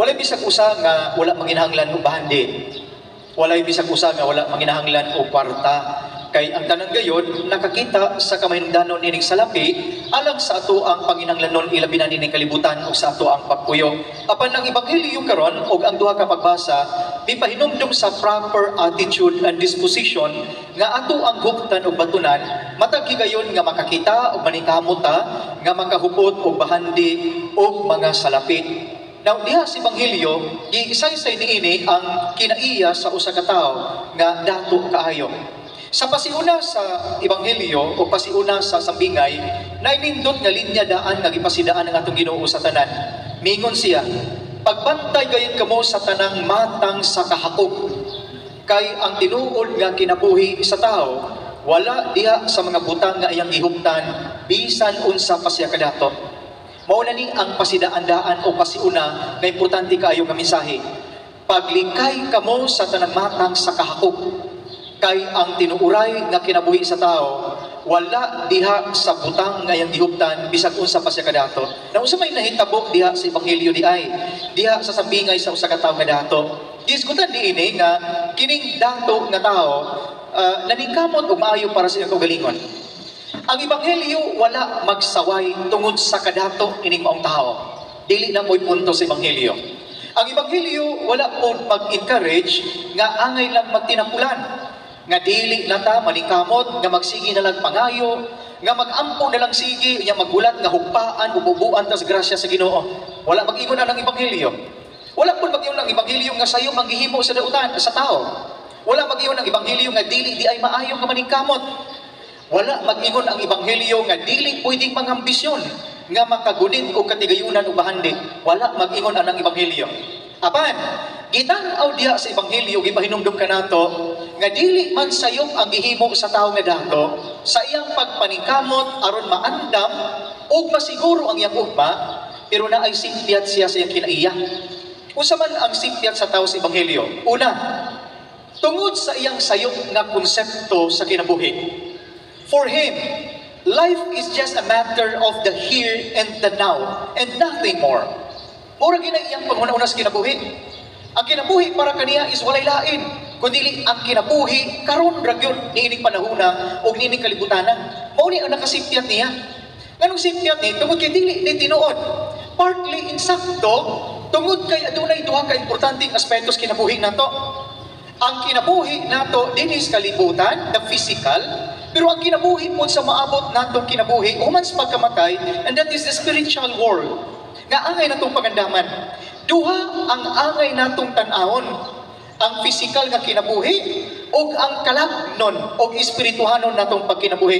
Walay bisag usa nga wala manginahanglan og bahandi. Walay bisag usa nga wala manginahanglan og kwarta. Kay ang tanan gayod nakakita sa kamahinungdanon nining salapi alang sa atoang panginahanglanon, ilabi na nining kalibutan ug sa atoang pagpuyo. Apan ang ebanghelyo karon ug ang duha ka pagbasa mipahinumdum sa proper attitude and disposition nga atoang huptan ug batunan matag higayon nga makakita ug manikamot ta nga makahupot og bahandi og mga salapi. Now, diha sa Ebanghelyo, giisaysay niini ang kinaiya sa usa ka tawo nga dato kaayo. Sa pasiuna sa Ebanghelyo o pasiuna sa sambingay, nainindot nga linya daan nga gipasidaan ang atong Ginoo sa tanan. Mingon siya, "Pagbantay gayud kamo sa tanang matang sa kahakog. Kay ang tinuod nga kinabuhi sa tao, wala diha sa mga butang nga iyang gihuptan, bisan unsa pa siya kadato." Mao na ni ang pasidaan-daan o pasiuna nga importante kaayo nga mensahe. Paglikay kamo sa tanang matang sa kahakog. Kay ang tinuuray nga kinabuhi sa tao, wala diha sa butang nga iyang gihuptan, bisag unsa pa siya kadato. Na unsa may nahitabo diha sa ebanghelyo di ay, diha sa sambingay sa usa ka tawo nga dato? Gisgutan niini nga kining dato nga tao naningkamot og maayo para sa iyang kaugalingon. Ang ebanghelyo wala magsaway tungod sa kadato ining maong tao. Dili na mo'y punto sa ebanghelyo. Ang ebanghelyo wala po mag-encourage nga angay lang magtinapulan, nga dili na ta maningkamot, nga magsige na lang pangayo, nga magampo na lang sige, nya magulat nga hugpaan, ububuan tas grasya sa Ginoo. Wala mag-ingon ang ebanghelyo. Wala po mag-ingon ang ebanghelyo nga sayo manggihimo sa dautan sa tao. Wala mag-ingon ang ebanghelyo nga dili di ay maayo nga maningkamot. Wala mag-ingon ang ebanghelyo nga dili pwedeng mangambisyon nga makagunit og katigayunan o bahandi. Wala mag-ingon ang ebanghelyo. Apan, gitan-aw diha sa ebanghelyo, gipahinumdum kanato nga dili man sayop ang gihimo sa tawo nga dato sa iyang pagpaningkamot aron maandam ug masiguro ang iyang ugma, pero naay simpyat siya sa iyang kinaiya. Unsa man ang simpyat sa tawo sa ebanghelyo? Una, tungod sa iyang sayop nga konsepto sa kinabuhi. For him, life is just a matter of the here and the now and nothing more. Mura gina iyang panghuna-huna sa kinabuhi. Ang kinabuhi para kaniya is walay lain kundi ang kinabuhi karon ra gyud niining panahona ug niining kalibutanan. Mao ni ang nakasimpyat niya. Nganong simpyat ni? Tungod kay dili ni tinuod. Partly insakto tungod kay adunay duha ka importanteng aspeto sa kinabuhi nato. Ang kinabuhi nato dinhi sa kalibutan, the physical, pero ang kinabuhi po sa maabot natong kinabuhi human sa pagkamatay, and that is the spiritual world. Nga angay natong pagandaman. Duha ang angay natong tan-awon. Ang physical nga kinabuhi ug ang kalagnon og espirituhanon natong pagkinabuhi.